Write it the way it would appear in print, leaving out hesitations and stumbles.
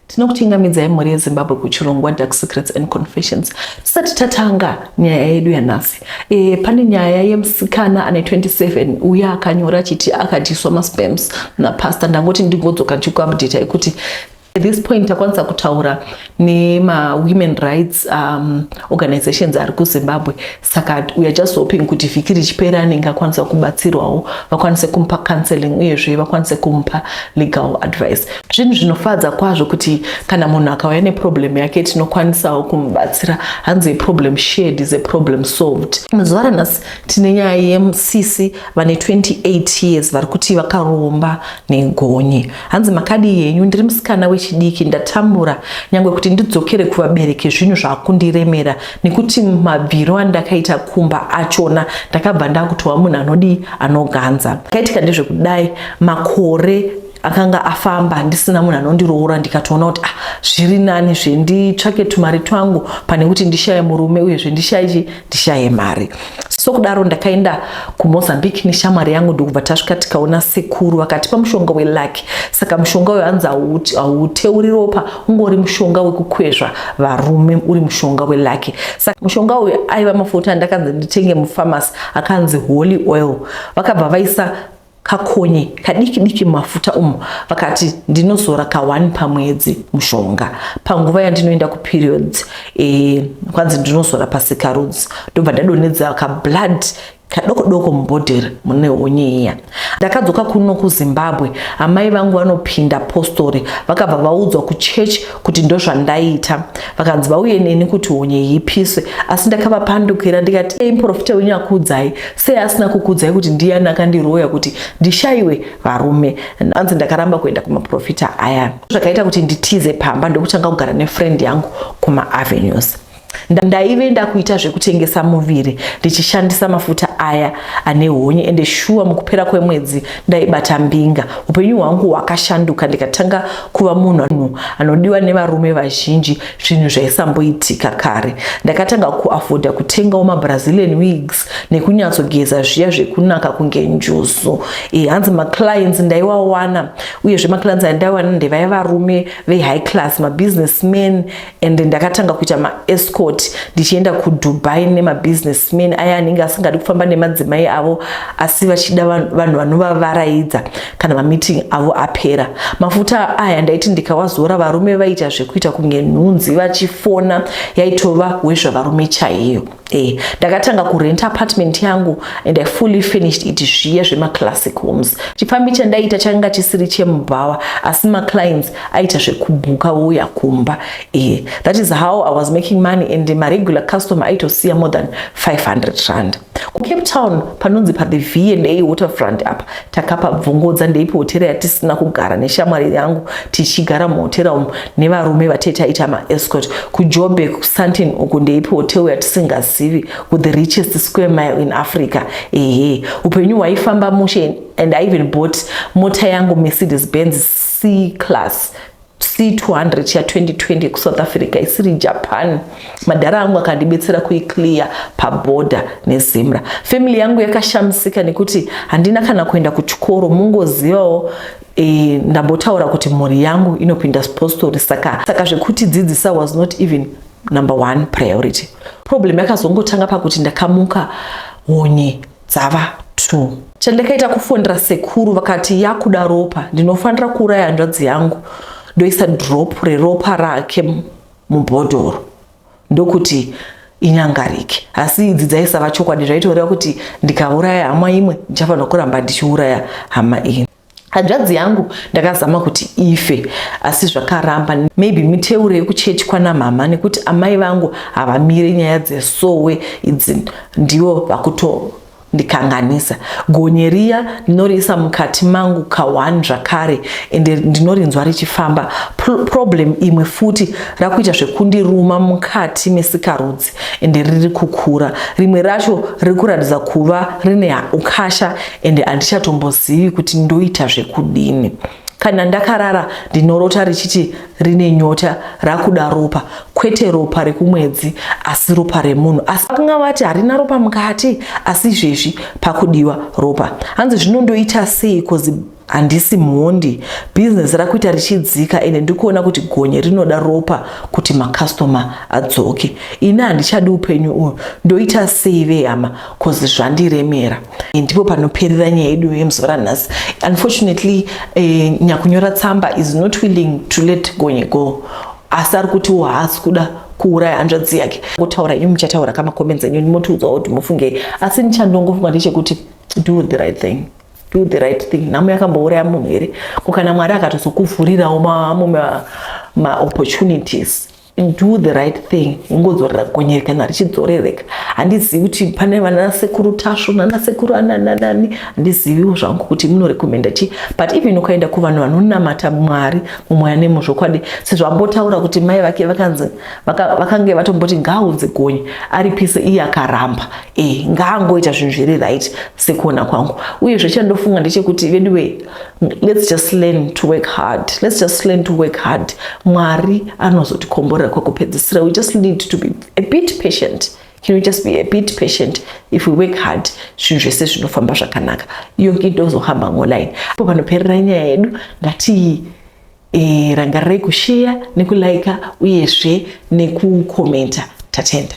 Tinokuchingamidzai mhuri yeZimbabwe kuchirongwa Dark Secrets and Confessions. Tisati tatanga nyaya yedu yanhasi, pane nyaya yemusikana ane 27 uya akanyora achiti akadyiswa maspams napastor. Ndangoti ndingodzoka ndichikuupdata yekuti at this point takwanisa kutaura nemawomen rights organizations ari kuZimbabwe, saka we are just hoping kuti vhiki richipera anenge akwanisa kubatsirwawo, vakwanise kumupa counseling uyezve vakwanise kumupa legal advice. Zvinhu zvinofadza kwazvo kuti kana munhu akauya neproblem yake, tinokwanisawo kumubatsira. Hanzi, "A problem shared is a problem solved." Muzuva ranhasi tine nyaya yemusisi vane 28 years vari kuti vakaromba negonye. Hanzi, "Makadi henyu? Ndiri musikana wechidiki, ndatambura. Nyange kuti ndidzokere kuvabereki zvinhu zvakundiremera, nekuti mabviro andakaita kumba achona, ndakabva ndakutova munhu anodii, anoganza. Kaitika ndezvekudai, makore akanga afamba ndisina munhu anondiroora. Ndikatoona kuti, ah, zviri nani zvenditsvake tumari twangu pane kuti ndishaye murume, uyezve ndishaye ndishaye mari. So kudaro ndakaenda kuMozambique neshamwari yangu, ndokubva tasvika tikaona sekuru, vakatipa mushonga welucky. Saka mushonga uyo, hanzi, hauteuri ropa, ungori mushonga wekukwezva varume, uri mushonga welucky. Saka mushonga uyu aiva mafuta andakanzi nditenge mupharmacy akanzi holy oil. Vakabva vaisa kakonye kadiki diki mumafuta umu, vakati ndinozora ka1 pamwedzi mushonga panguva yandinoenda kuperiods. Kwanzi ndinozora pasikarudzi, ndobva ndadonhedza kablood kadoko doko mubhodheri mune honye iya. Ndakadzoka kuno kuZimbabwe, amai vangu vanopinda postori, vakabva vaudzwa kuchechi kuti ndozvandaita. Vakanzi vauye neni kuti honye iyi ipiswe, asi ndakavapandukira ndikati, 'Ei, muprofita wenyu akuudzai sei asina kukuudzai kuti ndiani akandiroya kuti ndishayiwe varume?' Anzi ndakaramba kuenda kumaprofita aya, zvakaita kuti nditize pamba, ndokutanga kugara nefriend yangu kumaavenues. Ndaive ndakuita zvekutengesa muviri ndichishandisa mafuta aya ane honye, ende shuwa mukupera kwemwedzi ndaibata mbinga. Upenyu hwangu hwakashanduka, ndikatanga kuva munhu anodiwa nevarume vazhinji, zvinhu zvaisamboitika kare. Ndakatanga kuafforda kutengawo mabrazilian wigs nekunyatsogeza zviya zvekunaka kunge njuzu. Hanzi maclients ndaiwawana, uyezve maclients andaiwana ndevaiva varume vehigh class, mabusinessmen, and ndakatanga kuita maescort ndichienda kuDubai nemabusinessmen aya anenge asingadi kufamba nemadzimai avo, asi vachida vanhu vanovavaraidza kana mameeting avo apera. Mafuta aya ndaiti ndikawazora, varume vaita zvekuita kunge nhunzi vachifona, yaitova wezvavarume chaiyo. Ndakatanga kurenta apartment yangu and I fully finished it, zviya zvemaclassic homes. Chifambi chandaita changa chisiri chemubhawa, asi maclients aita zvekubhuka vouya kumba. That is how I was making money, and maregular customer aitosiya more than 500 rand. KuCape Town panonzi pathe V&A Waterfront apa takapa bvongodza. Ndeipi hotera yatisina kugara neshamwari yangu, tichigara muhotera umu nevarume vatetaita maescort? KuJoburg, kuSandton uku, ndeipi hotel yatisingazivi with the richest square mile in Africa? Ehe, upenyu hwaifamba mushe, and I even bought mota yangu, Mercedes Benz C Class C200 ya2020 kuSouth Africa, isiri Japan. Madhara angu akandibetsera kuiclear pabhodha neZimra. Family yangu yakashamisika nekuti handina kana kuenda kuchikoro. Mungozivawo, ndambotaura kuti mhuri yangu inopinda postori, saka zvekuti dzidzisa was not even number one priority. Problem yakazongotanga pakuti ndakamuka honye dzava two. Chandakaita kufondera sekuru, vakati yakuda ropa, ndinofanira kuuraya hanzvadzi yangu, ndoisa drop reropa rake mubhodhoro ndokuti inyangarike. Asi idzi dzaisava chokwadi, zvaitoreva kuti ndikauraya hama imwe, ndichafanira kuramba ndichiuraya hama iyi. Hanzvadzi yangu ndakazama kuti ife, asi zvakaramba. Maybe miteuro yekuchechi kwana mama, nekuti amai vangu havamiri nyaya dzesowe idzi, ndivo vakuto ndikanganisa. Gonye riya ndinoriisa mukati mangu ka1 zvakare, ende ndinorinzwa richifamba. Problem imwe futi, rakuita zvekundiruma mukati mesikarudzi, ende riri kukura. Rimwe racho riri kuratidza kuva rine ukasha, ende handichatombozivi kuti ndoita zvekudini. Kana ndakarara ndinorota richiti rine nyota, rakuda ropa, kwete ropa rekumwedzi, asi ropa remunhu. Asi vakanga vati harina ropa mukati, asi izvezvi pakudiwa ropa. Hanzi, zvinondoita sei? 'Cause Handisi mhondi. Bhizinesi rakuita richidzika ende ndikuona kuti gonye rinoda ropa kuti makastoma adzoke. Ini handichadi upenyu uhu, ndoita sei vehama cause zvandiremera. Ndipo panoperera nyaya yedu yemuzuva ranhasi. Unfortunately, nyakunyora tsamba is not willing to let gonye go, asi ari kutiwo haasi kuda kuuraya hanzvadzi yake. Kutaura imi muchataura kamacomments enyu, motiudzawo kuti mufungei, asi nichandongofunga ndechekuti do the right thing, do the right thing. Nhamo yakambouraya munhu here? Ko kana Mwari akatozokuvhurirawo mamwe maopportunities, do the right thing, ungodzorera gonye kana richidzorereka. Handizivi kuti pane vanasekuru Tasvu nanasekuru anananani, handiziviwo zvangu kuti munorekomenda chii, but even ukaenda kuvanhu vanonamata Mwari mumweya nemuzvokwadi, sezvo ambotaura kuti mai vake vakanzi vakange vatomboti ngaaunze gonye aripise, iye akaramba, ngaangoita zvinhu zviri right sekuona kwangu. Uyezve chandofunga ndechekuti anyway, let's just learn to work hard, let's just learn to work hard. Mwari anozotikomborera kwekupedzisira. We just need to be a bit patient. Can we just be a bit patient? If we work hard, zvinhu zvese zvinofamba zvakanaka, yonke into izohamba ngoline. Po panoperera nyaya yedu. Ngati rangarirai kushare, nekulaika, uyezve nekukomenta. Tatenda.